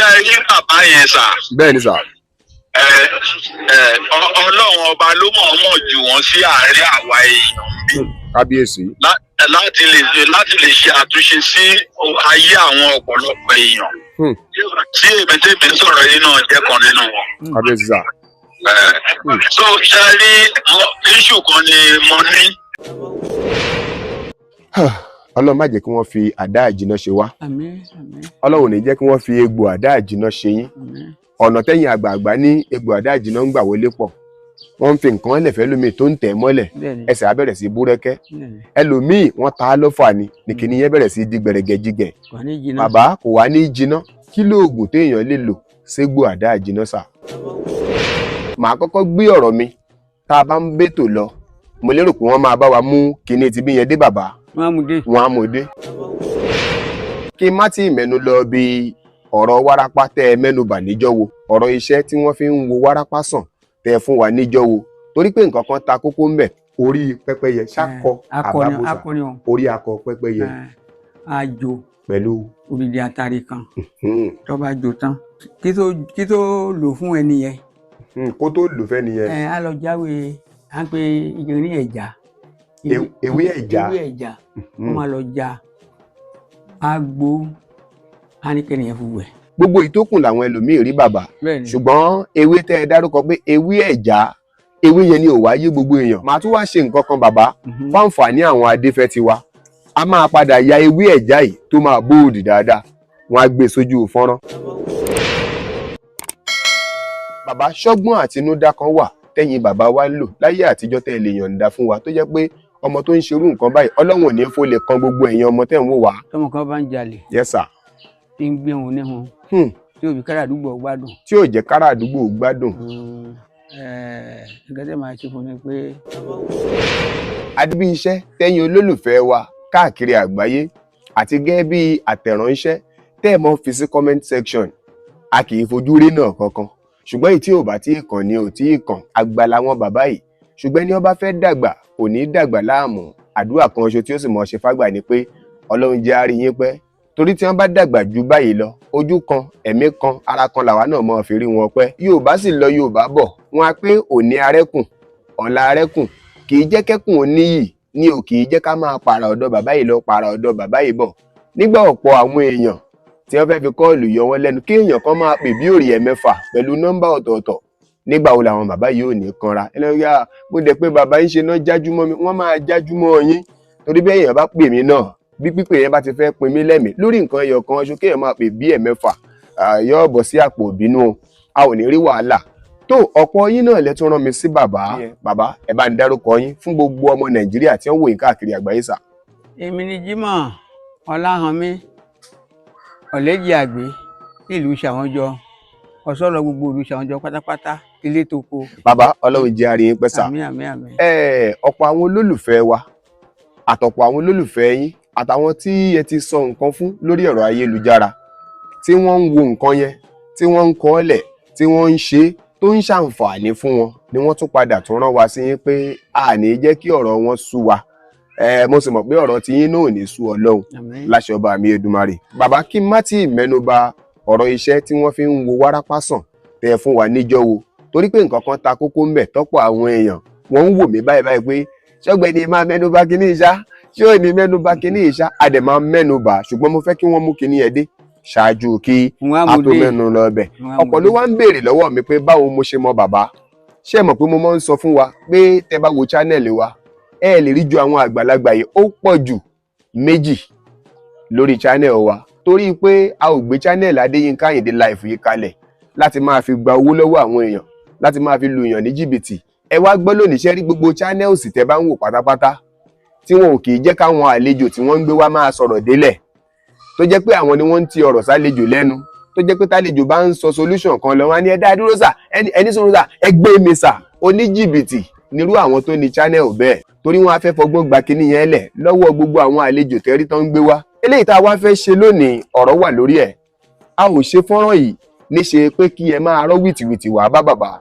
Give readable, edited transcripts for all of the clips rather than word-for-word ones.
Ṣé ẹ rí bàbá yẹn sà? Bẹ́ẹ̀ ni sà. Ẹ ẹ Ọlọ́run ọba ló mọ̀ọ́mọ̀ jù wọ́n sí àárín àwa èèyàn bí Kábíyèsí. láti lè ṣe àtúnṣe sí ayé àwọn ọ̀pọ̀lọpọ̀ èèyàn. Tí èmi tèmi ń sọ̀rọ̀ yìí náà jẹ́ kan nínú wọn. Kábíyèsí sà. So ṣe rí issue kan ni mo ní. Ọlọ́run má jẹ́ kí wọ́n fi àdá àjìnà ṣe wá. Àmín, àmín. Ọlọ́run ò ní jẹ́ kí wọ́n fi egbò àdá àjìnà ṣe yín. Àmín. Ọ̀nà tẹ́yìn àgbààgbà ní egbò àdá àjìnà ń gbà wọlé pọ̀. Wọ́n ń fi nǹkan lẹ̀fẹ́ lómi tó ń tẹ̀ mọ́lẹ̀, ẹsẹ̀ á bẹ̀rẹ̀ sí búrẹ́kẹ́. Ẹlòmíì, wọ́n ta á lọ́fà ni nìkíní yẹn bẹ̀rẹ̀ sí di gbẹ̀rẹ̀gẹ̀jigẹ̀. Kò ní jiná. Bàbá, kò wá ní jiná. Kí lóògùn téèyàn lè lò ségbò àdá àjìnà sà? Màá kọ́kọ́ gbé ọ̀rọ̀ mi tá a bá ń bètò lọ. Mo lérò pé wọ́n máa bá wa mú kinní ti bí yẹn dé, bàbá. Wọ́n á mú dé. Wọn á mú dé. Kí n má tí ì mẹ́nu lọ bí ọ̀rọ̀ wárápá tẹ́ ẹ mẹ́nu bà níjọ́ wo, ọ̀rọ̀ iṣẹ́ tí wọ́n fi ń wo wárápá sàn tẹ́ ẹ fún wa níjọ́ wo, torí pé nǹkan kan ta kókó ń bẹ̀. Orí pẹ́pẹ́yẹ ṣákọ Akọni. àbábọ́sà? Akọni o. Orí akọ pẹ́pẹ́yẹ. Ẹ, àjò Pẹ̀lú odidi atare kan. Tó bá jó tán, kí tó lò fún ẹni yẹn, Kó tó lò fẹ́ nìyẹn. Ẹ á lọ jáwé, à ń pe igi ní ẹ̀já. Ewé ẹ̀já. Ewé ẹ̀já. Wọ́n máa lọ já, á gbó, á ní kẹ́nìyẹn fi wẹ̀. Gbogbo ìtókùn làwọn ẹlòmíì rí, bàbá. Bẹ́ẹ̀ni. Ṣùgbọ́n ewé tẹ́ ẹ dárúkọ pé ewé ẹ̀já, ewé yẹn ni ò wá yé gbogbo èèyàn. Màá tún wá ṣe nǹkan kan, bàbá. Fáǹfààní àwọn adéfẹ́ tiwa, a máa padà ya ewé ẹ̀já yìí tó máa bóòdì dáadáa, wọ́n á gbé sójú fọ́nrán. Bàbá, ṣọ́gbọ́n àtinúdá kan wà tẹ́yìn bàbá wa ń lò láyé àtijọ́ tẹ́ ẹ lè yọ̀ǹda fún wa, tó jẹ́ pé ọmọ tó ń ṣerú nǹkan báyìí, Ọlọ́run ò ní fó lè kan gbogbo ẹ̀yin ọmọ tẹ́ ń wò wá? Tọmọ kan bá ń jalè, Yes sir. tí ń gbé òun níhun, tí òbí kára àdúgbò gbádùn, Tí ò jẹ́ kára àdúgbò gbádùn. Nǹkan tẹ́ máa ṣe fún mi pé Adébí iṣẹ́ tẹ́yìn olólùfẹ́ wa káàkiri àgbáyé àti gẹ́gẹ́ bí àtẹ̀ránṣẹ́ tẹ́ ẹ̀ mọ́ fi sí comment section, a kì í fojú rí náà kankan, ṣùgbọ́n èyí tí ò bá tí ì kàn ni ò tí ì kàn. Àgbà làwọn bàbá yìí, ṣùgbọ́n ẹni ó bá fẹ́ dàgbà kò ní í dàgbà láàmú. Àdúrà kan ṣoṣo tí ó sì mọ̀ ṣe fágbà ni pé Ọlọ́run jẹ́ á rí yín pẹ́, torí tí wọ́n bá dàgbà ju báyìí lọ, ojú kan, ẹ̀mí kan, ara kan làwa náà mọ̀ fi rí wọn pẹ́. Yorùbá sì lọ, Yorùbá bọ̀, wọ́n á pé òní arẹ́kùn, ọ̀la arẹ́kùn, kì í jẹ́ kẹ́kùn oníyì ní ò kì í jẹ́ ká máa pààrà ọ̀dọ̀ bàbá yìí lọ, pààrà ọ̀dọ̀ bàbá yìí bọ̀. Nígbà ọ̀pọ̀ àwọn èèyàn tí wọ́n fẹ́ fi call yọ wọ́n lẹ́nu, kí èèyàn kan máa pè bí òrì ẹ̀mẹ́fà pẹ̀lú nọ́mbà ọ̀tọ̀ọ̀tọ̀, nígbà wo làwọn bàbá yìí ò ní kanra? Ẹlẹ́yà mo dẹ̀ pé bàbá ń ṣe náà jájú mọ́ mi, wọ́n máa jájú mọ́ yín, torí bí èèyàn bá pè mí náà, bí pípè yẹn bá ti fẹ́ pin mí lẹ́mìí lórí nǹkan ẹyọ kan ṣo, kéèyàn máa pè bí ẹ̀mẹ́fà, yóò bọ̀ sí àpò ìbínú o. A ò ní rí wàhálà tó. Ọ̀pọ̀ yín náà lẹ tún rán mi sí bàbá. Bàbá, ẹ bá ń dárúkọ yín fún gbogbo ọmọ Nàìjíríà tí wọ́n wò yín káàkiri àgbáyé sà. Èmi ni Jimoh Ọláhànmí Ọ̀lẹ́jì Àgbé nílùú Ṣàwọ́njọ, ọ̀sọ́rọ̀ gbogbo ìlú Ṣàwọ́njọ pátápátá, ilé tó ko. Bàbá, Ọlọ́run jẹ́ á rí yín pẹ́ sà. Àmín, àmín, àmín. Ọ̀pọ̀ àwọn olólùfẹ́ wa àtọ̀pọ̀ àwọn olólùfẹ́ yín àtàwọn tí ẹ ti sọ nǹkan fún lórí ẹ̀rọ ayélujára, tí wọ́n ń wo nǹkan yẹn, tí wọ́n ń kọ́ lẹ̀, tí wọ́n ń ṣe é, tó ń ṣàǹfààní fún wọn, ni wọ́n tún padà tún rán wa sí yín pé a ní jẹ́ kí ọ̀rọ̀ wọn sú wa. Mo sì mọ̀ pé ọ̀rọ̀ tí yín náà ò ní sú Ọlọ́run. Àmín. Láṣẹ ọba mi Èdùmàrè. Bàbá, kí n má tí ì mẹ́nu bà ọ̀rọ̀ iṣẹ́ tí wọ́n fi ń wo wárápá sàn tẹ́ ẹ fún wa níjọ́ wo, torí pé nǹkan kan ta kókó ń bẹ̀ tọ́pọ̀ àwọn èèyàn wọ́n ń wò mí báyìí báyìí pé ṣọ́gbẹ́ni máa mẹ́nu bà kíní ìṣá, ṣé ò ní mẹ́nu bà kíní ìṣá? A dẹ̀ máa mẹ́nu bà, ṣùgbọ́n mo fẹ́ kí wọ́n mú kíní ẹ̀ dé ṣáájú kí Wọ́n á a mú tó dé. mẹ́nu lọ bẹ̀. Wọ́n á mú Ọ̀pọ̀ ló dé. wá ń béèrè lọ́wọ́ mi pé báwo mo ṣe mọ bàbá. Ṣé ẹ mọ̀ pé mo máa ń sọ fún wa pé tẹ́ bá wo channel wa, ẹ lè rí ju àwọn àgbàlagbà yìí, ó pọ̀ jù méjì lórí channel wa, torí pé a ò gbé channel Adéyínká Àyìndé Live yìí kalẹ̀ láti máa fi gba owó lọ́wọ́ àwọn èèyàn, láti máa fi lu èèyàn ní jìbìtì. Ẹ wá gbọ́ lónìí, ṣe rí gbogbo channels tẹ́ bá ń wò pátápátá tí wọn ò kì í jẹ́ káwọn àlejò tí wọ́n ń gbé wá máa sọ̀rọ̀ délẹ̀, tó jẹ́ pé àwọn ni wọ́n ń ti ọ̀rọ̀ sálejò lẹ́nu, tó jẹ́ pé tálejò bá ń sọ solution kan lọ, wọ́n á ní, "Ẹ dá dúró sà, ẹni sọ̀rọ̀ sà, ẹ gbé mi sà." Oníjìbìtì nírú àwọn tó ní channel bẹ́ẹ̀, torí wọ́n á fẹ́ fọgbọ́n gba kinní yẹn lẹ̀ lọ́wọ́ gbogbo àwọn àlejò tẹ́rí tó ń gbé wá. Eléyìí tá a wá fẹ́ ṣe lónìí, ọ̀rọ̀ wà lórí ẹ̀. A ò ṣe fọ́nrán yìí níṣe pé kí ẹ máa rọ́ wìtìwìtì wá bá bàbá.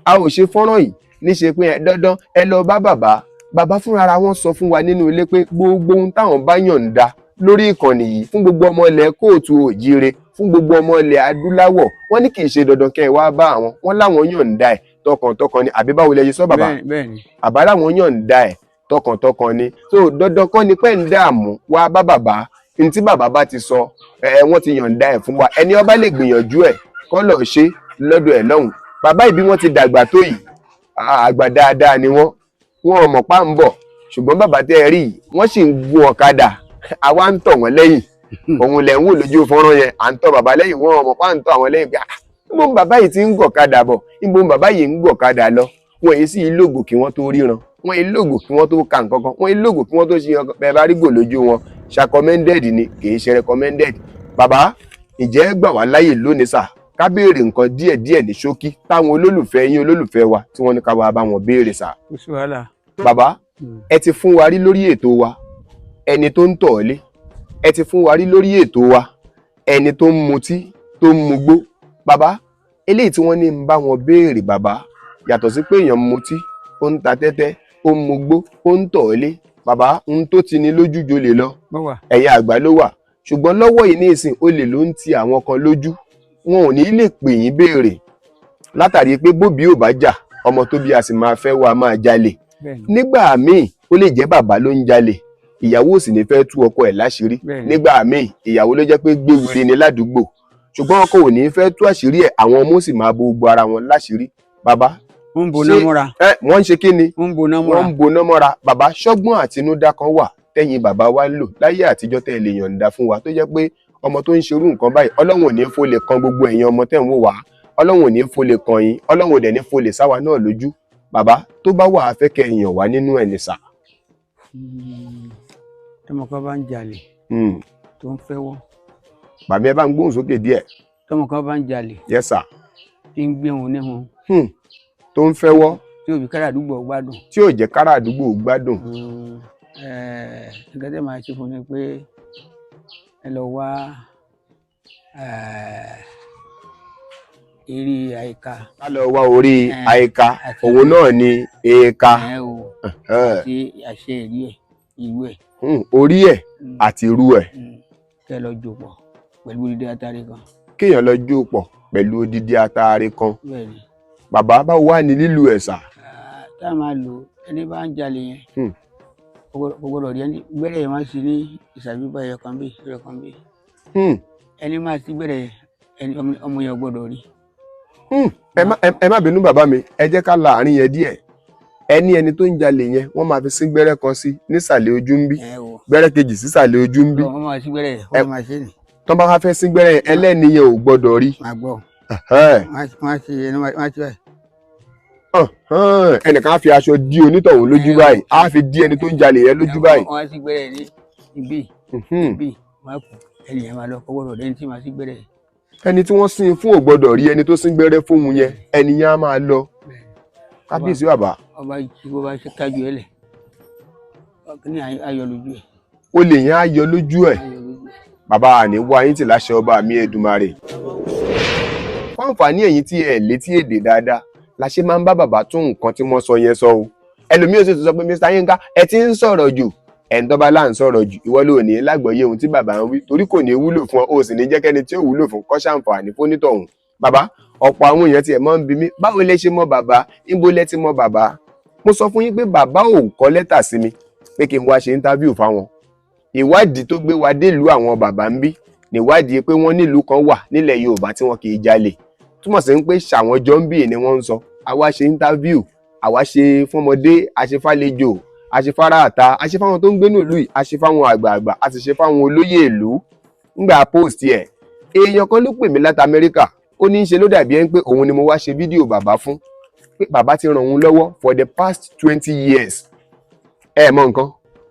A ò ṣe fọ́nrán yìí níṣe pé ẹ dandan ẹ lọ bá bàbá. Bàbá fúnra wọn sọ fún wa nínú ilé pé gbogbo ohun táwọn bá yọ̀ǹda lórí ìkànnì yìí fún gbogbo ọmọ ilẹ̀ káàárọ̀ oòjíire fún gbogbo ọmọ ilẹ̀ adúláwọ̀. Wọ́n ní kì í ṣe dandan kẹ́ ẹ wá bá àwọn, wọ́n láwọn yọ̀ǹda ẹ̀ tọkàntọkàn ni. Àbí báwo lẹ ṣe sọ bàbá? Bẹ́ẹ̀ni. Àbá láwọn yọ̀ǹda ẹ̀ tọkàntọkàn ni. So dandan kọ́ ni pé ń dààmú wá bá bàbá. Ní tí bàbá bá ti sọ, ẹ wọ́n ti yọ̀ǹda ẹ̀ fún wa. Ẹni ó bá lè gbìyànjú ẹ̀ kọ́ lọ ṣe lọ́dọ̀ ẹ̀ lọ́hùn. Bàbá ìbí wọn ti dàgbà tó yìí, àgbà dáadáa ni wọ́n, wọn ò mọ̀ pa ń bọ̀. Ṣùgbọ́n bàbá tẹ́ ẹ rí yìí, wọ́n sì ń gun ọ̀kadà, àwa ń tọ̀ wọ́n lẹ́yìn. Òun lẹ̀ ń wò lójú fọ́nrán yẹn, à ń tọ̀ bàbá lẹ́yìn, wọn ò mọ̀ pa ń tọ̀ àwọn lẹ́yìn pé níbo ni bàbá yìí ti ń gọ̀kadà bọ̀, níbo ni bàbá yìí ń gọ̀kadà lọ. Wọn èyí sì lóògùn kí wọ́n tó ríran, wọn èyí lóògùn kí wọ́n tó ka nǹkan kan, wọn èyí lóògùn kí wọ́n tó ṣe nǹkan. Bẹ́ẹ̀ bá rí gò lójú wọn, ṣàkọmẹ́ndẹ̀d ni, kì í ṣe recommended. Bàbá, ǹjẹ́ gbà wá láyè lónìí sà ká béèrè nǹkan díẹ̀díẹ̀ ní ṣókí táwọn olólùfẹ́ yín, olólùfẹ́ wa tí wọ́n ní ká wá bá wọn béèrè sà? Kò sí wàhálà. Bàbá, ẹ ti fún wa rí lórí ètò wa ẹni tó ń tọ̀ ọ́ lé, ẹ ti fún wa rí lórí ètò wa ẹni tó ń mutí, tó ń mugbó. Bàbá, eléyìí tí wọ́n ní ń bá wọn béèrè bàbá, yàtọ̀ sí pé èèyàn ń mutí, ó ń ta tẹ́tẹ́, ó ń mugbó, ó ń tọ̀ ọ́ lé, bàbá, ń tó ti ní lójú jolè lọ, ẹ̀yin àgbà ló wà. Ṣùgbọ́n lọ́wọ́ yìí ní ìsìn, olè ló ń ti àwọn kan lójú, wọn ò ní lè pè yín béèrè látàrí pé bóbi ò bá jà, ọmọ tó bí a sì máa fẹ́ wá máa jalè. Nígbà míì ó lè jẹ́ bàbá ló ń jalè, ìyàwó ò sì ní fẹ́ tú ọkọ ẹ̀ láṣìírí. Nígbà míì ìyàwó ló jẹ́ pé gbéwìrì ni ládùúgbò, ṣùgbọ́n ọkọ ò ní fẹ́ tú àṣírí ẹ̀, àwọn ọmọ sì máa bo gbogbo ara wọn láṣìírí. Bàbá, wọ́n ń boná mọ́ra. Wọ́n ń ṣe kí ni? Wọ́n ń boná mọ́ra. Wọ́n ń boná mọ́ra. Bàbá, ṣọ́gbọ́n àtinúdá kan wà tẹ́yìn bàbá wa ń lò láyé àtijọ́ tẹ́ ẹ lè yọ̀ǹda fún wa, tó jẹ́ pé ọmọ tó ń ṣerú nǹkan báyìí, Ọlọ́run ò ní fo lè kan gbogbo ẹ̀yin ọmọ tẹ́ ń wò wá, Ọlọ́run ò ní fo lè kan yín, Ọlọ́run ò dẹ̀ ní fo lè sáwa náà lójú. Bàbá, tó bá wà á fẹ́ kẹ́ èèyàn wá nínú ẹ̀ ní sà. Tọmọ kan bá ń jalè, tó ń fẹ́wọ́. Bàbá, ẹ bá ń gbóhùn sókè díẹ̀. Tọmọ kan bá ń jalè. Yes sir. Tí ń gbé òun níhun. Tó ń fẹ́wọ́. Tí òbí kára àdúgbò gbádùn. Tí ò jẹ́ kára àdúgbò gbádùn. Nǹkan tẹ́ máa ṣe fún mi pé ẹ lọ wá eré àyíká. Ká lọ wá orí àyíká, òun náà ni èèka. Àti àṣẹ ìrí ẹ̀, ìlú ẹ̀. Orí ẹ̀ àti irú ẹ̀. Kẹ́ lọ jò pọ̀ pẹ̀lú odidi atare kan. Kéèyàn lọ jò pọ̀ pẹ̀lú odidi atare kan. Bẹ́ẹ̀ni. Bàbá, báwo wà ní lílu ẹ̀ sà? Tá a máa lò, ẹni bá ń jalè yẹn, kò gbọdọ̀ rí ẹni gbẹ́rẹ́ yẹn máa ṣe ní ìsàbíbá ẹyọ kan bí ẹyọ kan bí. Ẹni máa ti gbẹ́rẹ́ ẹni ọmọ yẹn gbọdọ̀ rí. Ẹ má bínú bàbá mi, ẹ jẹ́ ká la àárín yẹn díẹ̀. Ẹni tó ń jalè yẹn, wọ́n máa fi sín gbẹ́rẹ́ kan sí nísàlẹ̀ ojú ń bí, gbẹ́rẹ́ kejì sísàlẹ̀ ojú ń bí. Wọ́n máa sí gbẹ́rẹ́, wọ́n máa ṣe ni. Tọ́ bá wá fẹ́ sín gbẹ́rẹ́ yẹn, ẹlẹ́ni yẹn ò gbọdọ̀ rí. Màá gbọ́. Wọ́n á ṣe ẹni wọ́n á ṣe báyìí. Ẹnìkan á fi aṣọ dí onítọ̀hún lójú báyìí, á fi dí ẹni tó ń jalè yẹn lójú báyìí. Wọ́n á sí gbẹ́rẹ́ ní ibi, ibi, wọ́n á kú, ẹni yẹn máa lọ, kò gbọdọ̀ rí ẹni tí máa sí gbẹ́rẹ́. Ẹni tí wọ́n sin fún ò gbọdọ̀ rí ẹni tó sín gbẹ́rẹ́ fóun yẹn, ẹni yẹn á máa lọ. Kábíyèsí bàbá. Ọba tí wọ́n bá ṣe kájú ẹ lẹ̀, ní ayọ̀ lójú ẹ̀. Olè yẹn á yọ lójú ẹ̀. Bàbá, àní wá yín tì láṣẹ ọba mi Èdùmàrè. Fún àǹfààní ẹ̀yin tí ẹ létí èdè dáadáa, la ṣe máa ń bá bàbá tún nǹkan tí wọ́n sọ yẹn sọ o. Ẹlòmíì ò sì tún sọ pé Mr. Yinka ẹ ti ń sọ̀rọ̀ jù. Ẹni tó bá là ń sọ̀rọ̀ jù, ìwọ ló ní lágbọ̀ọ́yé ohun tí bàbá ń wí, torí kò ní wúlò fún ọ, o sì ní jẹ́ kẹ́ni tí ó wúlò fún kó ṣàǹfààní fónítọ̀hún. Bàbá, ọ̀pọ̀ àwọn èèyàn tiẹ̀ máa ń bi mí, báwo lẹ ṣe mọ̀ bàbá, níbo lẹ ti mọ̀ bàbá? Mo sọ fún yín pé bàbá ò kọ lẹ́tà sí mi pé kí n wá ṣe interview fáwọn. Ìwádìí tó gbé wa délùú àwọn bàbá ń bí níwádìí pé wọ́n nílùú kan wà nílẹ̀ Yorùbá tí wọ́n kì í jalè. Túmọ̀ sí pé ṣàwọn jọ ń bì ni wọ́n ń sọ. Àwa ṣe interview, àwa ṣe fọ́mọdé, a ṣe fálejò, a ṣe fárá àta, a ṣe fáwọn tó ń gbé nílùú yìí, a ṣe fáwọn àgbààgbà, a sì ṣe fáwọn olóyè ìlú. Ngbà post ẹ̀, èèyàn kan ló pè mí láti Amẹ́ríkà, ó ní í ṣe ló dàbí ẹni pé òun ni mo wá ṣe fídíò bàbá fún, pé bàbá ti ràn òun lọ́wọ́ for the past 20 years. Ẹ mọ nǹkan,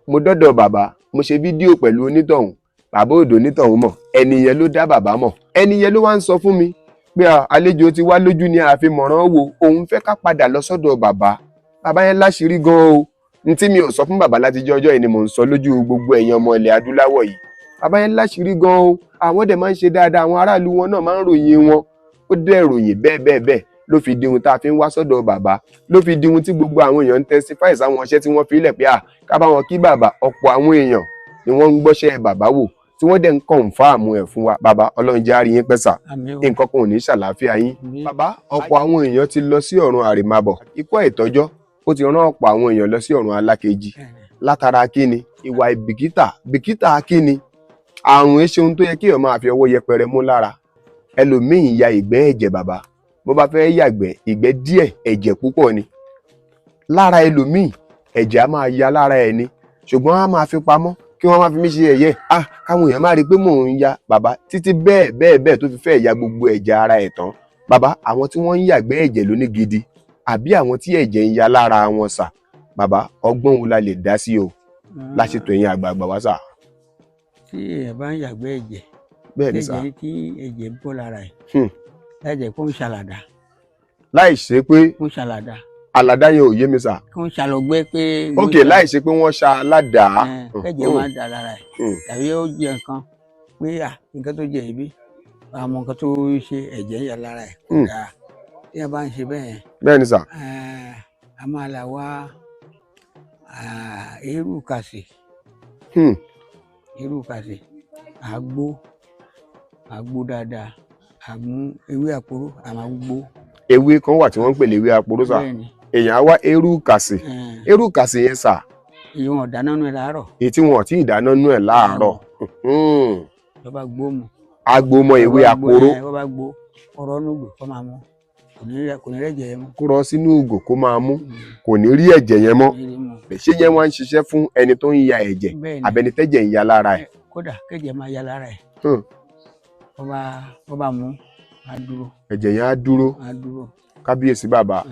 mo dọ́dọ̀ bàbá, mo ṣe fídíò pẹ̀lú onítọ̀hún, bàbá òdò onítọ̀hún mọ̀, ẹni yẹn ló dá bàbá mọ̀. Ẹni yẹn ló wá ń sọ fún mi pé àlejò ti wá lójú ni àfimọ̀ràn wo, òun fẹ́ ká padà lọ sọ́dọ̀ bàbá. Bàbá yẹn láṣìírí gan o. N tí mi ò sọ fún bàbá láti jẹ́ ọjọ́ yìí ni mò ń sọ lójú gbogbo ẹ̀yin ọmọ ilẹ̀ adúláwọ̀ yìí. Bàbá yẹn láṣìírí gan o. Àwọn dẹ̀ máa ń ṣe dáadáa, àwọn aráàlú wọn náà máa ń ròyìn wọn. Ó dẹ̀ ròyìn bẹ́ẹ̀ bẹ́ẹ̀ bẹ́ẹ̀ ló fi di ohun tá a fi ń wá sọ́dọ̀ bàbá, ló fi di ohun tí gbogbo àwọn èèyàn ń testify sáwọn iṣẹ́ tí wọ́n fi lẹ̀ pé à ká bá wọn kí bàbá. Ọ̀pọ̀ àwọn èèyàn ni wọ́n ń gbọ́ṣẹ́ bàbá wò. tí wọ́n dẹ̀ ń confirm ẹ̀ fún wa. Bàbá, Ọlọ́run jẹ́ á rí yín pẹ́ sà, Àmín o. nǹkan kan ò ní ṣàlàáfíà yín. Àmín. Bàbá, ọ̀pọ̀ àwọn èèyàn ti lọ sí ọ̀run àrèmábọ̀. Ikú àìtọ́jọ́ ó ti rán ọ̀pọ̀ àwọn èèyàn lọ sí ọ̀run alákejì. Látara kíni? Ìwà ìbìkítà. Bìkítà kíni? Àrùn ẹ ṣe ohun tó yẹ kí èèyàn máa fi ọwọ́ yẹpẹrẹ mú lára. Ẹlòmíì ya ìgbẹ́ ẹ̀jẹ̀, bàbá, bó bá fẹ́ yàgbẹ́, ìgbẹ́ díẹ̀, ẹ̀jẹ̀ púpọ̀ ni lára ẹlòmíì. Ẹ̀jẹ̀ á máa ya lára ẹ̀ ni, ṣùgbọ́n á máa fi pamọ́ kí wọ́n má fi mí ṣe ẹ̀yẹ, ah, káwọn èèyàn má rí i pé mò ń ya. Bàbá, títí bẹ́ẹ̀ bẹ́ẹ̀ bẹ́ẹ̀ tó fi fẹ́ ya gbogbo ẹ̀jẹ̀ ara ẹ̀ tán. Bàbá, àwọn tí wọ́n ń yàgbẹ́ ẹ̀jẹ̀ lóní gidi àbí àwọn tí ẹ̀jẹ̀ ń ya lára wọn sà, bàbá, ọgbọ́n wo la lè dá sí o láṣetò ẹ̀yin àgbààgbà wá sà? Tí èèyàn bá ń yàgbẹ́ ẹ̀jẹ̀, Bẹ́ẹ̀ ni sà. ẹ̀jẹ̀ tí ẹ̀jẹ̀ ń bọ́ lára ẹ̀, láì jẹ́ kó ń ṣàlàdà. Láì ṣe pé Kó ń ṣàlàdà. Àlàdá yẹn ò yé mi sà. Kó ń ṣàlọ́gbẹ́ pé. Ok, láì ṣe pé wọ́n ṣa aládàá. Kẹ́jẹ̀ máa ń dà lára ẹ̀, tàbí ó jẹ nǹkan pé à nǹkan tó jẹ ìbí àmọ́ nǹkan tó ṣe ẹ̀jẹ̀ yà lára ẹ̀ kò dáa. Tí a bá ń ṣe bẹ́ẹ̀, Bẹ́ẹ̀ ni sà. a máa là wá eérú kàsì. Eérú kàsì, àgbo, àgbo dáadáa, àmú ewé àpòrò, àmà gbó. Ewé kan wà tí wọ́n ń pè léwé aporó sà? Bẹ́ẹ̀ ni. Èèyàn á wá eérú kàsì. Eérú kàsì yẹn sà? Ìwọ̀n ọ̀dáná nù ẹ̀ láàárọ̀. Èyí tí wọn ò tí ì dáná nú ẹ̀ láàárọ̀. Ló bá gbó mu. Agbo mọ ewé aporó. Bó bá gbó ọ̀rọ̀ nùgbò kó máa mú, kò ní rẹ́jẹ̀ yẹn mú. Kó rọ sínú ìgò kó máa mú, kò ní rí ẹ̀jẹ̀ yẹn mọ́. Kò ní rí mu. Ṣé yẹn wá ń ṣiṣẹ́ fún ẹni tó ń ya ẹ̀jẹ̀ Bẹ́ẹ̀ ni. àbẹni tẹ́jẹ̀ ń ya lára ẹ̀? Kódà kẹ́jẹ̀ máa ya lára ẹ̀, bó bá mú, á dúró. Ẹ̀jẹ̀ yẹn á dúró. Á dúró. Kábíyèsí, bàbá.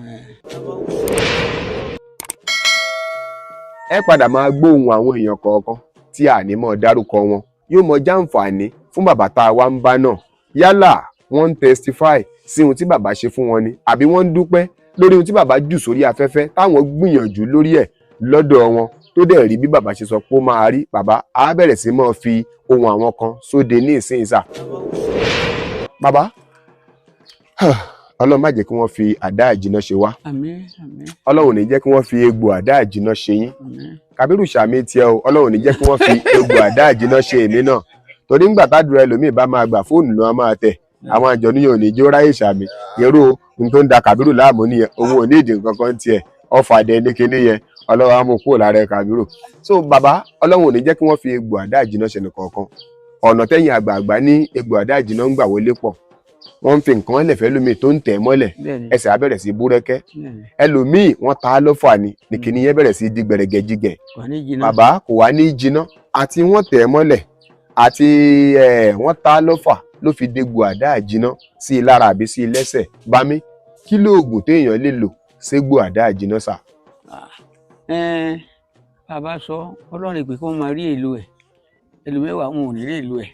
Ẹ padà máa gbóhùn àwọn èèyàn kọ̀ọ̀kan tí a ní mọ̀ dárúkọ wọn, yóò mọ jàǹfààní fún bàbá tá a wá ń bá náà. Yálà wọ́n ń testify sí ohun tí bàbá ṣe fún wọn ni, àbí wọ́n ń dúpẹ́ lórí ohun tí bàbá jù sórí afẹ́fẹ́ táwọn gbìyànjú lórí ẹ̀ lọ́dọ̀ wọn tó dẹ̀ rí bí bàbá ṣe sọ pé ó máa rí. Bàbá á bẹ̀rẹ̀ sí máa fi ohun àwọn kan sóde ní ìsìn sà. Bàbá, Ọlọ́run má jẹ́ kí wọ́n fi àdá àjìnà ṣe wá. Àmín, àmín. Ọlọ́run ò ní jẹ́ kí wọ́n fi egbò àdá àjìnà ṣe yín. Àmín. Kàbírù, sàmì tiẹ̀ o. Ọlọ́run ò ní jẹ́ kí wọ́n fi egbò àdá àjìnà ṣe èmi náà, torí ńgbà tádùrà ẹlòmíì bá máa gbà, fóònù ló máa tẹ̀. Àwọn àjọ níyàn ò ní jó ráyè sàmì èrò ohun tó ń da Kàbírù láàmú nìyẹn. Òun ò ní ìdí nǹkan kan tiẹ̀, ọfà dẹ ní kinní yẹn. Ọlọ́run á mú kúrò lára ẹ, Kàbírù. So bàbá, Ọlọ́run ò ní jẹ́ kí wọ́n fi egbò àdá àjìnà ṣe nìkọ̀ọ̀kan. Ọ̀nà tẹ́yìn àgbààgbà ní egbò àdá àjìnà ń gbà wọlé pọ̀. Wọ́n ń fi nǹkan lẹ̀fẹ́ lómi tó ń tẹ̀ mọ́lẹ̀, ẹsẹ̀ á bẹ̀rẹ̀ sí búrẹ́kẹ́. Ẹlòmíì, wọ́n ta á lọ́fà ni nìkíní yẹn bẹ̀rẹ̀ sí di gbẹ̀rẹ̀gẹ̀jigẹ̀. Kò ní jiná. Bàbá, kò wá ní jiná. Àti wọ́n tẹ̀ mọ́lẹ̀ àti wọ́n ta á lọ́fà ló fi dégbò àdá àjìnà sí i lára àbí sí i lẹ́sẹ̀. Bámi, kí lóògùn téèyàn lè lò ségbò àdá àjìnà sà? Bàbá sọ Ọlọ́run ìpè kí wọ́n máa rí èlò ẹ̀. Ẹlòmíwà wọn ò ní rí èlò ẹ̀.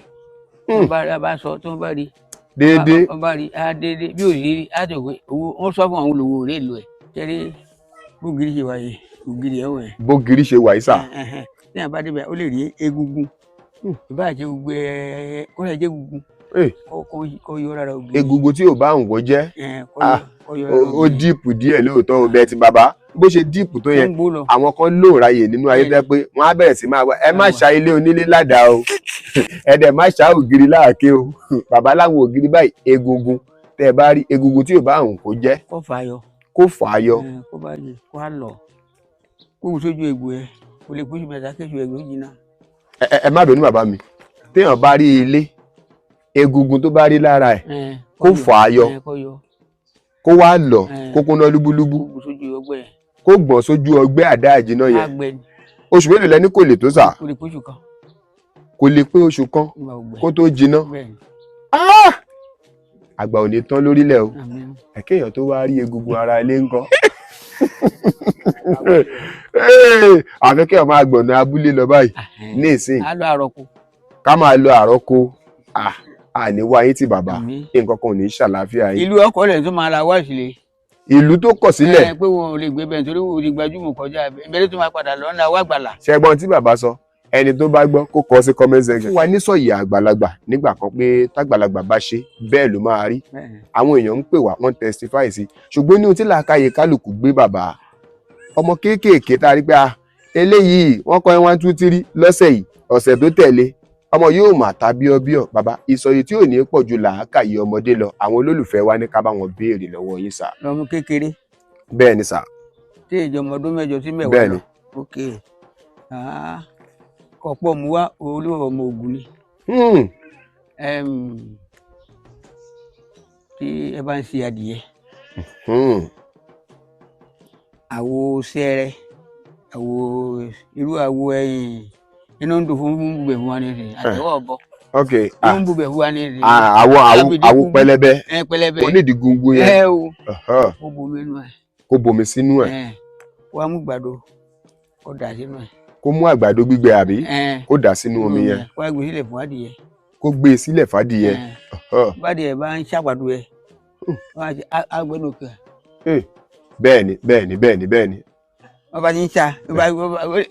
Wọ́n bá sọ tí wọ́n bá rí Déédéé. Wọ́n bá rí á déédéé, bí ò rí rí á tó pé owó wọ́n sọ fún àwọn olówó rí èlò ẹ̀. Tẹ́lẹ̀ bógiri ṣe wáyé, ògiri ẹ̀ wẹ̀. Bógiri ṣe wà yìí sà? Tí a bá débẹ̀, ó lè rí egungun, ìbá jẹ́ gbogbo ẹ̀, kó lè jẹ́ egungun, kó yọ rárá ògiri. Egungun tí ò bá òǹkó jẹ́. Kó yọ rárá Ó ògiri. deep díẹ̀ lóòótọ́ o. Bẹ́ẹ̀ ti bàbá, bó ṣe deep tó yẹn, Ó ń gbó lọ. àwọn kan lóòráyè nínú ayé tẹ́ pé wọ́n á bẹ̀rẹ̀ sí máa wá ẹ má ṣa ilé onílé ládàá o, ẹ dẹ̀ má ṣa ògiri láàké o. Bàbá láwọn ògiri báyìí, egungun tẹ́ ẹ bá rí egungun tí ò bá òǹkó jẹ́, Kó fà á yọ. Kó fà á yọ. Kó bá yẹ kó á lọ, kó wù sójú egbò ẹ, kò lè kóṣù 3 kéṣù egbò jìnnà. Ẹ má bínú, bàbá mi. Téèyàn bá rí ilé, egungun tó bá rí lára ẹ̀, kó fà á yọ, Kó yọ. Kó wá lọ, kó kúnná lúbúlúbú. Kó wù sójú ọgbẹ́ ẹ. Kó gbọ̀n sójú ọgbẹ́ àdá àjìnà Á yẹn. gbẹ ni. Oṣù mélòó lẹni kò lè tó sà? Kò lè kóṣù kan. Kò lè pé oṣù kan Nígbà ọgbẹ́. kó tó jiná? Bẹ́ẹ̀ ni. Àgbà ò ní tán lórílẹ̀ o. Àmín. Ẹ̀kéèyàn tó wá rí egungun ara ilé ńkọ́? Àfi kéèyàn máa gbọ̀nà abúlé lọ báyìí ní ìsìn. Á lọ àrọ̀kù. Ká máa lọ àrọ́kọ. Àní wá yín tí, bàbá. Àmín. Nǹkan kan ò ní ṣàlàáfíà yín. Ìlú ọkọ rẹ̀ tó máa ra wá ìsìlẹ̀. Ìlú tó kọ̀ sílẹ̀. Pé wọn ò lè gbé bẹ́ẹ̀ nítorí wọn ò lè gbajúmọ̀ kọjá ìbẹ̀rẹ̀ tó máa padà lọ́nà wá gbàlà. Ṣẹgbọn tí bàbá sọ, ẹni tó bá gbọ́ kó kọ sí comment section. Fún wa nísọ̀yì àgbàlagbà nígbà kan pé tágbàlagbà bá ṣe bẹ́ẹ̀ ló máa rí. Àwọn èèyàn ń pè wá, wọ́n testify sí, ṣùgbọ́n ní ohun tí làákàyè kálukú gbé, bàbá, ọmọ kéékèèké tá a rí pé ah, eléyìí wọ́n kọ́ 1 2 3 lọ́sẹ̀ yìí, ọ̀sẹ̀ tó tẹ̀lé Ọmọ yóò mà ta bíọ́bíọ́. Bàbá, ìsọyí tí ò ní pọ̀ ju làákàyè ọmọdé lọ, àwọn olólùfẹ́ wa ní ká bá wọn béèrè lọ́wọ́ yín sà. Lọmọ kékeré. Bẹ́ẹ̀ ni sà. Tí ìjọba ọdún 8 sí 10 Bẹ́ẹ̀ lọ. ni. Ok, ọ̀pọ̀ mu wá olúwa ọmọ Ògùn ni. Tí ẹ bá ń ṣe adìyẹ, àwo sẹ́rẹ́, àwo irú àwo ẹ̀yìn inú ń dùn fún bùbẹ̀ fún wa ní ìsìn àtẹwọ́ ọ̀bọ. Ok. Inú ń bùbẹ̀ fún wa ní ìsìn. Àwọn àwo pẹlẹbẹ. Ẹ pẹlẹbẹ. Onídìí gungun yẹn. Ẹ o. Kó bomi inú ẹ. Kó bomi sínú ẹ. Wàá mú gbàdo kó dà sínú ẹ. Kó mú àgbàdo gbígbẹ àbí? Kó dà sínú omi yẹn. Kó wá gbé sílẹ̀ fún adìyẹ. Kó gbé e sílẹ̀ fádìyẹ. Bádìyẹ bá ń ṣàgbàdo ẹ, wọ́n á ṣe agbẹnukẹ. Bẹ́ẹ̀ni bẹ́ẹ̀ni bẹ́ẹ̀ni bẹ́ẹ̀ni. Wọ́n bá ti ń ṣá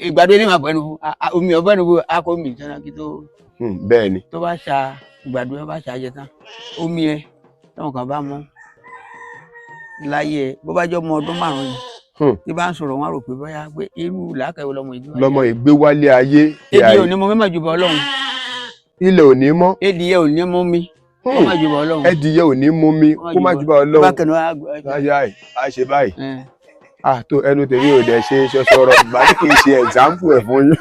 ìgbàdo ní màá bọ̀ ẹnu fún omi ọ̀bọ̀ ẹnu fún akọ omi ìtàn kí tó. Bẹ́ẹ̀ni. Tó bá ṣa ìgbàdo ẹ bá ṣa jẹ tán, omi ẹ táwọn kan bá mọ láyé ẹ, bó bá jọ ọmọ ọdún 5 ni. Tí bá ń sọ̀rọ̀ wọn rò pé bóyá pé irú làákàyè lọmọ ìgbé wálé. Lọmọ ìgbé wálé ayé. Èdè ò ní mọ mímọ̀ jù bọ́ Ọlọ́run. Ilẹ̀ ò ní mọ́. Èdè ò ní mú mi. Kó má jù bọ́ Ọlọ́run. Ẹdìyẹ ò ní mú mi kó má jù bọ́ Ọlọ́run. Bákan náà láyà á ṣe báyìí. Tó ẹnu tèmi ò dẹ̀ ṣe ṣọṣọrọ, ìgbà tí kì í ṣe example ẹ̀ fún yín.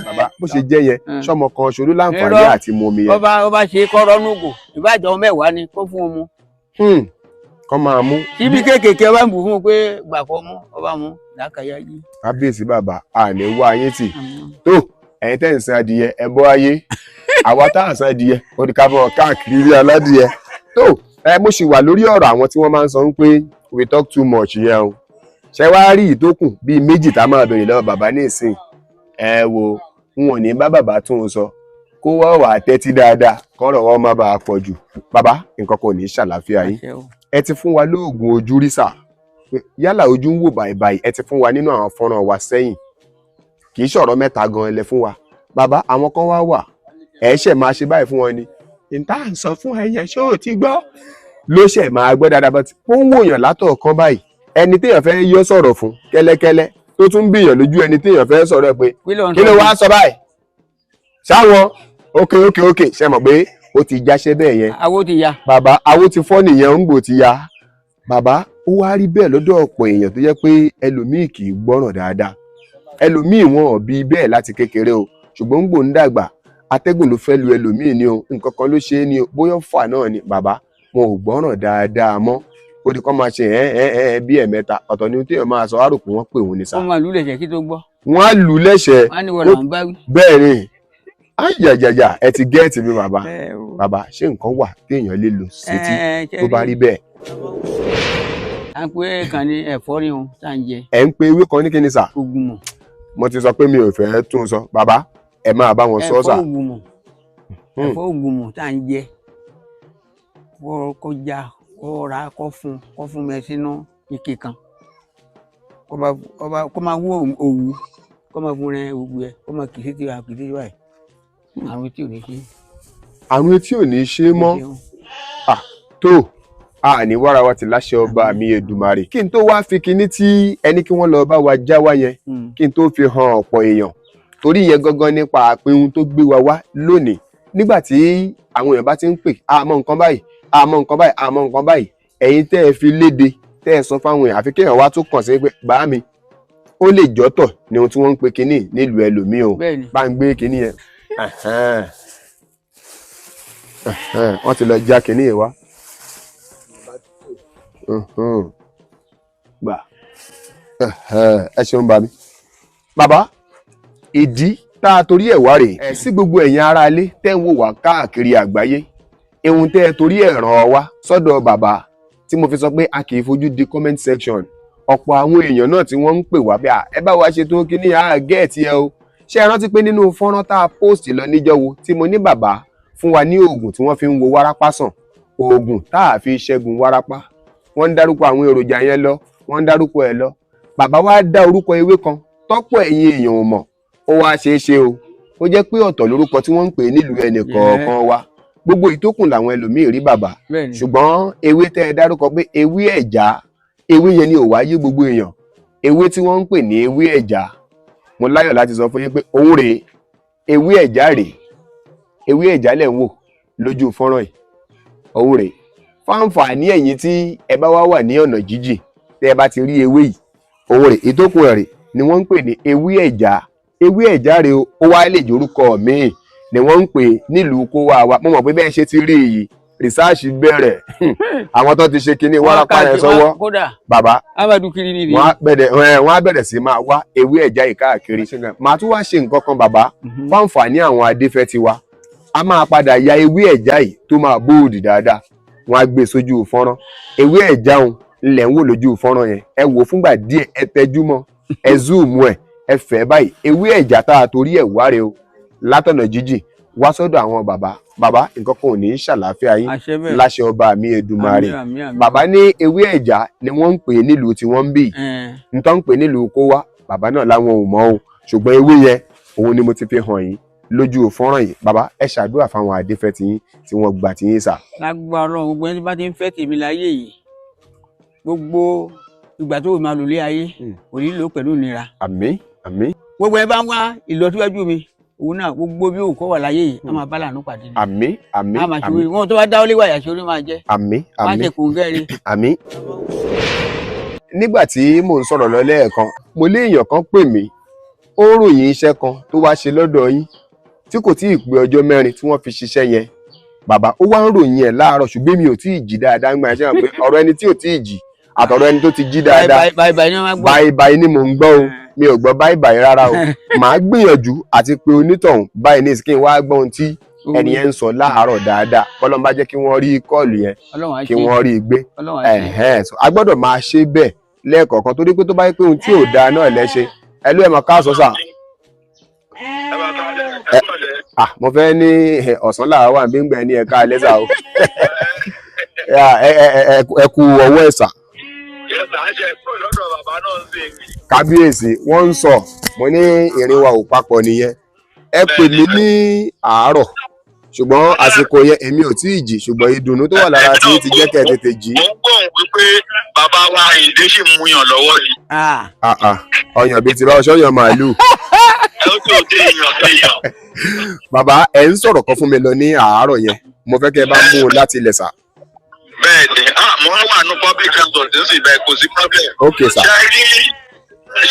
Bàbá, bó ṣe jẹ́ yẹn, sọmọ kan ṣoṣo láǹfààní àti mú omi yẹn. Bó bá ṣe kọ́rọ́ nùgò, ìbájọ́ 10 ni kó fún un mu. Kọ́ máa mú. Ibi kéékèèké ọba ń bù fún un pé gbà kọ́ mú, ọba mú làákàyà yìí. Kábíyèsí bàbá, àní wá ayé tì. Tó ẹ̀yin tẹ́ ń sin adìyẹ, ẹ bọ́ ayé. Àwa tá à ń sin adìyẹ, ó di ká bọ̀ káàkiri rí aládìyẹ. Tó ẹ mo sì wà lórí ọ̀rọ̀ àwọn tí wọ́n máa ń sọ pé we talk too much yẹn o. Ṣé wàá rí ìtókùn bíi 2 tá a máa béèrè lọ́wọ́ bàbá ní ìsìn? Ẹ wo, n ò ní bá bàbá tún un sọ. Kó wọ́n wà tẹ́tí dáadáa, kọ́rọ̀ wọn má bàa pọ̀ jù. Bàbá, nǹkan kò ní ṣàlàáfíà yín. Ẹ ti fún wa lóògùn ojú rí sà. Yálà ojú ń wò bàìbàì, ẹ ti fún wa nínú àwọn fọ́nrán wa sẹ́yìn. Kì í ṣọ̀rọ̀ 3 gan lẹ fún wa. Bàbá, àwọn kan wá wà. Ẹ ṣẹ̀ máa ṣe báyìí fún wọn ni. Ìta ń sọ fún ẹ yẹn, ṣé o ti gbọ́? Ló ṣẹ̀ máa gbọ́ dáadáa, but ó ń wòyàn látọ̀ọ̀kan báyìí. Ẹni téèyàn fẹ́ yọ sọ̀rọ̀ fún kẹ́lẹ́kẹ́lẹ́ tó tún bìyàn lójú ẹni téèyàn fẹ́ sọ̀rọ̀ ẹ pé kí ló wá sọ báyìí? Ṣáwọn ókè ókè ókè, ṣe mọ̀ pé ó ti jáṣẹ́ bẹ́ẹ̀ yẹn. Awo ti ya. Bàbá, awo ti fọ́ nìyẹn, ń gbò ti ya. Bàbá, ó wá rí bẹ́ẹ̀ lọ́dọ̀ ọ̀pọ̀ èèyàn tó jẹ́ pé ẹlòmíì kì í gbọ́ràn dáadáa. Ẹlòmíì wọn ò bí bẹ́ẹ̀ láti kékeré o, ṣùgbọ́n ń gbò ń dàgbà. Atẹ́gùn ló fẹ́ lu ẹlòmíì ni o, nǹkan kan ló ṣe é ni o, bóyá fà náà ni. Bàbá, wọn ò gbọ́ràn dáadáa mọ́. Ó di kọ́ máa ṣe ẹ́ ẹ́ ẹ́ bí ẹ̀mẹ́ta, ọ̀tọ̀ ni téèyàn máa sọ, á rò pé wọ́n pè wọ́n ní sá. Wọ́n máa lù lẹ́sẹ̀ kí tó gbọ́. Wọ́n á lù lẹ́sẹ̀. Wọ́n á ní wọ́n là ń bá wí. Bẹ́ẹ̀ ni, ayayaya, ẹ ti gẹ́ẹ̀tì mi bàbá. Bàbá, ṣé nǹkan wà téèyàn lè lò sétí tó bá rí bẹ́ẹ̀? À ń pè kàn ní ẹ̀fọ́ ni o, tá à ń jẹ. Ẹ ń pe ewé kan ní kíni sà? Ògùnmọ̀. Mo ti sọ pé mi ò fẹ́ tún sọ. Bàbá, ẹ máa bá wọn sọ sà. Ẹ̀fọ́ ògùnmọ̀. Ẹ̀fọ́ ògùnmọ̀ tá à ń jẹ. Kó já, kó ra, kó fún mi sínú ike kan. Kó máa wú òwú, kó máa fún rẹ òwú ẹ, kó máa kì í sí tiwa, kì í sí tiwa ẹ̀. Àrùn etí ò ní ṣe. Àrùn etí ò ní ṣe mọ́. Tó a ní wàrà wa ti láṣẹ ọba mi Èdùmàrè. Kí n tó wá fi kinní tí ẹni kí wọ́n lọ bá wa já wá yẹn, kí n tó fi hàn ọ̀pọ̀ èèyàn. Torí ìyẹn gangan nípa àpéhun tó gbé wa wá lónìí. Nígbà tí àwọn èèyàn bá ti ń pè, a mọ nǹkan báyìí, a mọ nǹkan báyìí, a mọ nǹkan báyìí. Ẹ̀yin tẹ́ ẹ fi léde, tẹ́ ẹ sọ fáwọn èèyàn, àfi kéèyàn wá tún kàn sí pé bàá mi, ó lè jọ́tọ̀ ni ohun tí wọ́n ń pe kinní nílùú ẹlòmíì o. Bá ń gbé kinní yẹn. Wọ́n ti lọ já kinní yẹn wá. Gbà. Ẹ ṣeun bá mi. Bàbá, ìdí tá a torí ẹ̀ wá rèé sí gbogbo ẹ̀yin ará ilé tẹ́ ń wò wá káàkiri àgbáyé. Ohun tẹ́ ẹ torí ẹ̀ ràn wá sọ́dọ̀ bàbá tí mo fi sọ pé a kì í fojú di comment section. Ọ̀pọ̀ àwọn èèyàn náà tí wọ́n ń pè wá bí ẹ bá wa ṣe tó kíní à gẹ́ẹ̀tì ẹ o. Ṣé ẹ rántí pé nínú fọ́nrán tá a post lọ níjọ́ wo tí mo ní bàbá fún wa ní oògùn tí wọ́n fi ń wo wárápá sàn, oògùn tá a fi ṣẹ́gun wárápá. Wọ́n ń dárúkọ àwọn èròjà yẹn lọ, wọ́n ń dárúkọ ẹ̀ lọ. Bàbá wa dá orúkọ ewé kan tọ́pọ̀ ẹ̀yin èèyàn ò mọ̀. Ó wá ṣeé ṣe o, ó jẹ́ pé ọ̀tọ̀ lórúkọ tí wọ́n ń pè nílùú ẹnì kọ̀ọ̀kan wa. Gbogbo ìtókùn làwọn ẹlòmíì rí bàbá. Ṣùgbọ́n ewé tẹ́ ẹ dárúkọ pé ewé ẹ̀já, ewé yẹn ni ò wá yé gbogbo èèyàn. Ewé tí wọ́n ń pè ní ewé ẹ̀já, mo láyọ̀ láti sọ fún yín pé òun rèé. Ewé ẹ̀já rèé, ewé ẹ̀já lẹ̀ ń wò lójú fọ́nrán yìí, òun rèé. Fáǹfààní ẹ̀yin tí ẹ bá wá wà ní ọ̀nà jíjìn, tẹ́ ẹ bá ti rí ewé yìí, òun rèé, ìtókùn rẹ̀ rèé ni wọ́n ń pè ní ewé ẹ̀já. Ewé ẹ̀já rèé o, ó wá lè jórúkọ míì ni wọ́n ń pè nílùú kó wá wa. Mo mọ̀ pé bẹ́ẹ̀ ṣe ti rí yìí, rìsáàṣì bẹ̀rẹ̀, àwọn tó ti ṣe kinní wárápá yẹn sọ́wọ́. Kódà bàbá amadu kiri ni. Wọ́n á bẹ̀rẹ̀ sí máa wá ewé ẹ̀já yìí káàkiri. Màá tún wá ṣe nǹkan kan bàbá, fáǹfààní àwọn adéfẹ́ tiwa, a máa padà ya ewé ẹ̀já yìí tó máa bóòdì dáadáa, wọ́n á gbé sójú fọ́nrán. Ewé ẹ̀já òun ńlẹ̀ ń wò lójú fọ́nrán yẹn, ẹ wò fúngbà díẹ̀, ẹ tẹjú mọ́, ẹ zoom ẹ, ẹ fẹ́ báyìí. Ewé ẹ̀já tá a torí ẹ̀ wáre o látọ̀nà jíjìn wá sọ́dọ̀ àwọn bàbá. Bàbá, nǹkan kan ò ní í ṣàlàáfíà yín láṣẹ ọba mi Èdùmàrè. Bàbá ní ewé ẹ̀já ni wọ́n ń pè nílùú tí wọ́n ń bì, nítorí ń pè nílùú kó wá, bàbá náà láwọn ò mọ̀ o, ṣùgbọ́n ewé yẹn òun ni mo ti fi hàn yín lójú fọ́nrán yìí. Bàbá, ẹ ṣàdúrà fáwọn adéfẹ́ tiyín tí wọ́n gbà tiyín sà. Lágbára Ọlọ́run, gbogbo ẹni bá ti ń fẹ́ tèmi láyé yìí, gbogbo ìgbà tó máa lò lé ayé kò ní lò pẹ̀lú ìnira. Àmín, àmín. Gbogbo ẹ bá ń wá ìlọsíwájú mi, òun náà gbogbo bí òun kọ́ wà láyé yìí, a máa bá lànà pàdé ni. Àmín, àmín. A máa ṣe orí wọn tó bá dáwọ́ léwà yàtọ̀ orí máa jẹ́. Àmín, àmín. Má ṣe kòǹgẹ́rẹ́. Àmín. Nígbà tí mò ń sọ̀rọ̀ lọ lẹ́ẹ̀kan, mo lé èèyàn kan pè mí, ó ròyìn iṣẹ́ kan tó wá ṣe lọ́dọ̀ yín tí kò tíì pé ọjọ́ mẹ́rin tí wọ́n fi ṣiṣẹ́ yẹn. Bàbá, ó wá ń ròyìn ẹ̀ láàárọ̀, ṣùgbọ́n mi ò tíì jí dáadáa ń gbà ṣe hàn pé ọ̀rọ̀ ẹni tí ò tíì jí àtọ̀rọ̀ ẹni tó ti jí dáadáa, báyìí báyìí ni mò ń gbọ́ o, mi ò gbọ́ báyìí báyìí rárá o. Màá gbìyànjú àti pé onítọ̀hún báyìí ní ìsìnkí wá gbọ́ ohun tí ẹni yẹn ń sọ láàárọ̀ dáadáa. Kọ́lọ́n bá jẹ́ kí wọ́n rí kọ́ọ̀lù yẹn, kí wọ́n rí i gbé. A gbọ́dọ̀ máa ṣe bẹ́ẹ̀ lẹ́ẹ̀kọ̀ọ̀kan, torí pé tó bá yẹ pé ohun tí ò dáa náà lẹ́ṣe. Ẹ ló ẹ̀ mọ̀ káàsán sà. Mo fẹ́ ní ọ̀sán làwọn wà bí ń gbẹ ní ẹ̀ka alẹ́ sà o. Ẹ kú ọwọ́ ẹ̀ sà. Kábíyèsí, wọ́n ń sọ, mo ní ìrìn wa ò papọ̀ nìyẹn. Ẹ pè mí ní àárọ̀, ṣùgbọ́n àsìkò yẹn èmi ò tí ì jí, ṣùgbọ́n ìdùnnú tó wà lára tí ti jẹ́ kẹ́ ẹ tètè jí. Mo ń gbóhùn wípé bàbá wa Àyìndé sì mú yàn lọ́wọ́ ni. Ọyàn bíi ti bá ọṣọ yàn màálù. Bàbá, ẹ ń sọ̀rọ̀ kan fún mi lọ ní àárọ̀ yẹn, mo fẹ́ kẹ́ ẹ bá mú un láti ilẹ̀ sà. Bẹ́ẹ̀ni, mo wà ní public transport ní sì bẹ́ẹ̀, kò sí problem. Ok sà.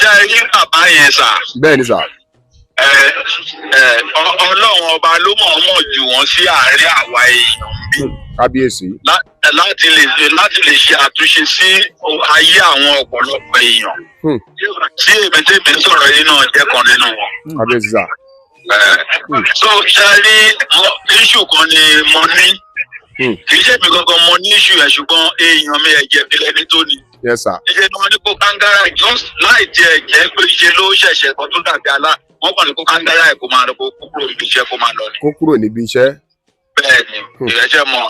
Ṣé ẹ rí bàbá yẹn sà? Bẹ́ẹ̀ni sà. Ọlọ́run ọba ló mọ̀ọ́mọ̀ jù wọ́n sí àárín àwa èèyàn bí. Kábíyèsí. Láti lè ṣe àtúnṣe sí ayé àwọn ọ̀pọ̀lọpọ̀ èèyàn. Tí èmi tèmi ń sọ̀rọ̀ yìí náà jẹ́ kan nínú wọn. Kábíyèsí sà. So ṣe rí issue kan ni mo ní. Kì í ṣe mi gangan mo ní issue yẹn, ṣùgbọ́n èèyàn mi ẹ̀jẹ̀ mi lẹ́ni tó ní. Yes sir. Ṣé ni wọ́n ní kó kángára just láì tiẹ̀ jẹ́ pé ṣe ló ṣẹ̀ṣẹ̀ kan tó dàbí alá, wọ́n kàn ní kó kángára ẹ̀ kó máa lọ, kó kúrò níbi iṣẹ́ kó máa lọ ni. Kó kúrò níbi iṣẹ́. Bẹ́ẹ̀ni, ìrẹsẹ̀ mọ̀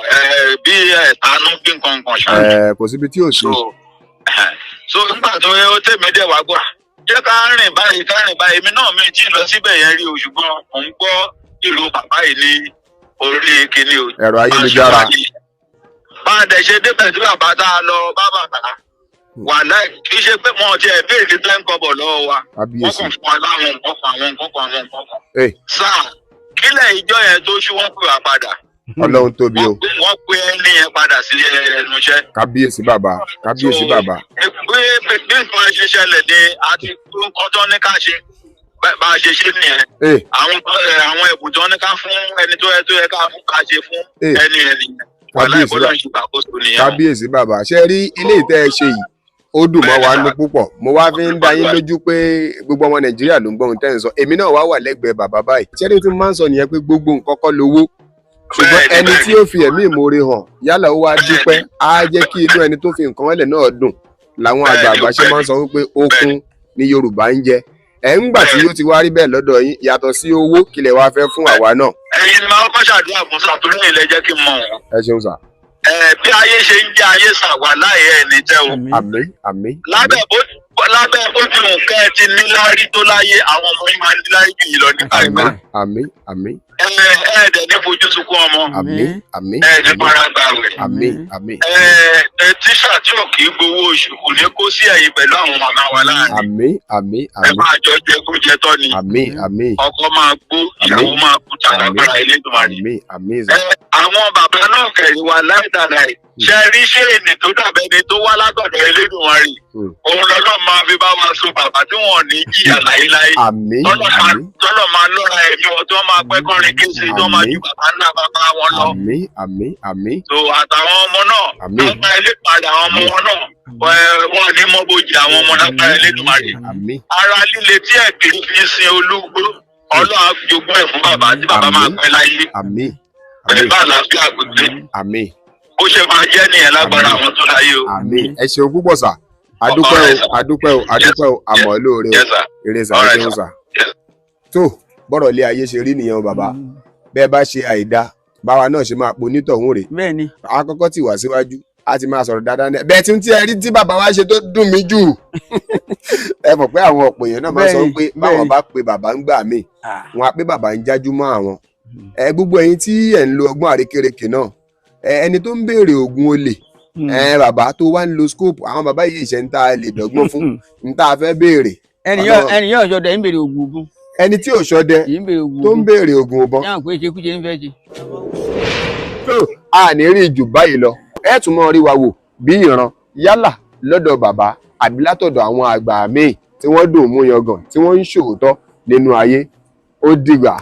bí ẹ̀tanú bí nǹkan kan ṣáà. Kò síbi tí ò sí. So nígbà tó yẹ ó tèmi dẹ̀ wá gbà, jẹ́ ká rìn báyìí, ká rìn báyìí, èmi náà mi tí ì lọ síbẹ̀ yẹn rí o, ṣùgbọ́n mò ń gbọ́ ìlú bàbá yìí ní orí kinní o. Ẹ̀rọ ayélujára. Bá a dẹ̀ ṣe débẹ̀ tí bàbá tá a lọ bá bàbá wàhálà, kì í ṣe pé wọn ti ẹ̀ béèrè ten kọ́bọ̀ lọ́wọ́ wa, wọ́n kàn fún wa láwọn nǹkan kan, àwọn nǹkan kan, àwọn nǹkan kan. Sáà kílẹ̀ ìjọ yẹn tó ṣú, wọ́n pè wá padà. Ọlọ́run tóbi o. Wọ́n pe ẹni yẹn padà sí ẹnu iṣẹ́. Kábíyèsí bàbá, kábíyèsí bàbá. Bí nǹkan ṣe ṣẹlẹ̀ ni àti nǹkan tó ní ká ṣe bá a ṣe ṣe nìyẹn. Àwọn ẹ̀bùn tó ní ká fún ẹni tó yẹ ká fún ká ṣe fún ẹni yẹn nìyẹn. Kábíyèsí bàbá, ṣe rí ilé ìtẹ́ ẹ ṣe yìí, ó dùn mọ́ wa nú púpọ̀. Mo wá fi ń dá yín lójú pé gbogbo ọmọ Nàìjíríà ló ń gbọ́ ohun tẹ́ ń sọ. Èmi náà wá wà lẹ́gbẹ̀ẹ́ bàbá báyìí. Ṣé ní tí mo máa ń sọ nìyẹn pé gbogbo nǹkan kọ́ lówó, ṣùgbọ́n ẹni tí ó fi ẹ̀mí ìmoore hàn yálà ó wá dúpẹ́, á jẹ́ kí inú ẹni tó fi nǹkan ẹlẹ̀ náà dùn. Làwọn àgbààgbà ṣe máa ń sọ wípé okun ni Yorùbá ń jẹ. Ẹ̀ ń gbà tí ó ti wá rí bẹ́ẹ̀ lọ́dọ̀ yín, yàtọ̀ sí owó kílẹ̀ wá fẹ́ fún àwa náà. Ẹ̀yin ni máa kọ́ ṣàdúrà fún sàtúrú ilẹ̀ jẹ́ kí n mọ̀ wọ́n. Ẹ ṣeun sà. Bí ayé ṣe ń jẹ́ ayé sà wà láì ẹ̀ ní tẹ́ o. Àmín, àmín. Lábẹ́ bó Lábẹ́ bó ti wù kẹ́ ẹ ti níláárí tó láyé, àwọn ọmọ yín máa níláárí jù yín lọ nípa ìgbà. Àmín, àmín. Ẹ ẹ dẹ̀ ní fojú sunkún ọmọ. Àmín, àmín. Ẹ ní fara gbààwẹ̀. Àmín, àmín. Ẹ ẹ tíṣà tí ò kì í gbowó oṣù kò ní kó sí ẹ̀yìn pẹ̀lú àwọn màmá wa láàrin. Àmín, àmín. Ẹ Àmín. máa jọ jẹ kó jẹ tọ́ ni. Àmín, àmín. Ọkọ máa gbó, ìyàwó máa kú tàlágbára Elédùmarè. Àmín, àmín. Ẹ àwọn bàbá náà kẹ̀rí wa láìdáláì ṣe rí ṣéènì tó dàbẹ́ni tó wá látọ̀dọ̀ Elédùmarè, òun lọ́lọ́ máa fi bá wa so bàbá tí wọ́n ní jìyà láéláé. Àmín. Tọ́lọ̀ máa Àmín. Tọ́lọ̀ máa lọ́ra ẹ̀mí wọn, tí wọ́n máa pẹ́ kọrin kése, tí wọ́n máa ju bàbá ńlá bàbá wọn lọ. Àmín, àmín, àmín. So àtàwọn ọmọ náà, Àmín. lágbára Elédùmarè, àwọn ọmọ wọn náà wọn ní mọ́bojì àwọn ọmọ lágbára Elédùmarè. Àmín. Ara líle tí ẹ̀kiri fi ń sin olúgbó, Ọlọ́run á jogún ẹ̀ fún bàbá tí bàbá máa pẹ́ láyé Àmín. pẹ̀lú Àmín. àlàáfíà gbígbé. Àmín. Bó ṣe máa jẹ́ nìyẹn lágbára àwọn tó láyé o. Àmín. Ẹ ṣeun púpọ̀ sà, adúpẹ́ o, adúpẹ́ o, adúpẹ́ o, àmọ́ lóore o. Yes sir. Eré sà. All right, Ẹ ṣeun sir. sà. Yes. Tó bọ́rọ̀ ilé ayé ṣe rí nìyẹn o bàbá. Bẹ́ẹ̀ bá ṣe àìda, báwa náà ṣe máa po nítọ̀hún rè. Bẹ́ẹ̀ ni. A kọ́kọ́ ti wà síwájú, a ti máa sọ̀rọ̀ dáadáa ní bẹ́ẹ̀ tí ń tí ẹ rí tí bàbá wa ṣe tó dùn mí jù. Ẹ mọ̀ pé àwọn ọ̀pọ̀ èèyàn náà máa sọ Bẹ́ẹ̀ni, pé báwọn bẹ́ẹ̀ni. bá pe bàbá ń gbà míì, wọn á pé bàbá ń jájú mọ́ àwọn. Ẹ gbogbo ẹ̀yin tí ẹ̀ ń lo ọgbọ́n àrékérekè náà, ẹ ẹni tó ń béèrè oògùn olè, ẹ bàbá tó wá ń lo scope, àwọn bàbá yìí ṣe ń tá a lè dọ́gbọ́n fún ń tá a fẹ́ béèrè. Ẹni yóò ẹni yóò sọdẹ ń béèrè ògùn ògùn. Ẹni tí ò ṣọdẹ Yìí ń béèrè ògùn tó ń béèrè oògùn ọbọn. Yáà pé ṣekúṣe ń fẹ́ ṣe. A ní rí jù báyìí lọ. Ẹ tún mọ rí wa wò bí ìran, yálà lọ́dọ̀ bàbá àbí látọ̀dọ̀ àwọn àgbà míì tí wọ́n dùn mú yangàn, tí wọ́n ń ṣòótọ́ nínú ayé. Ó dìgbà.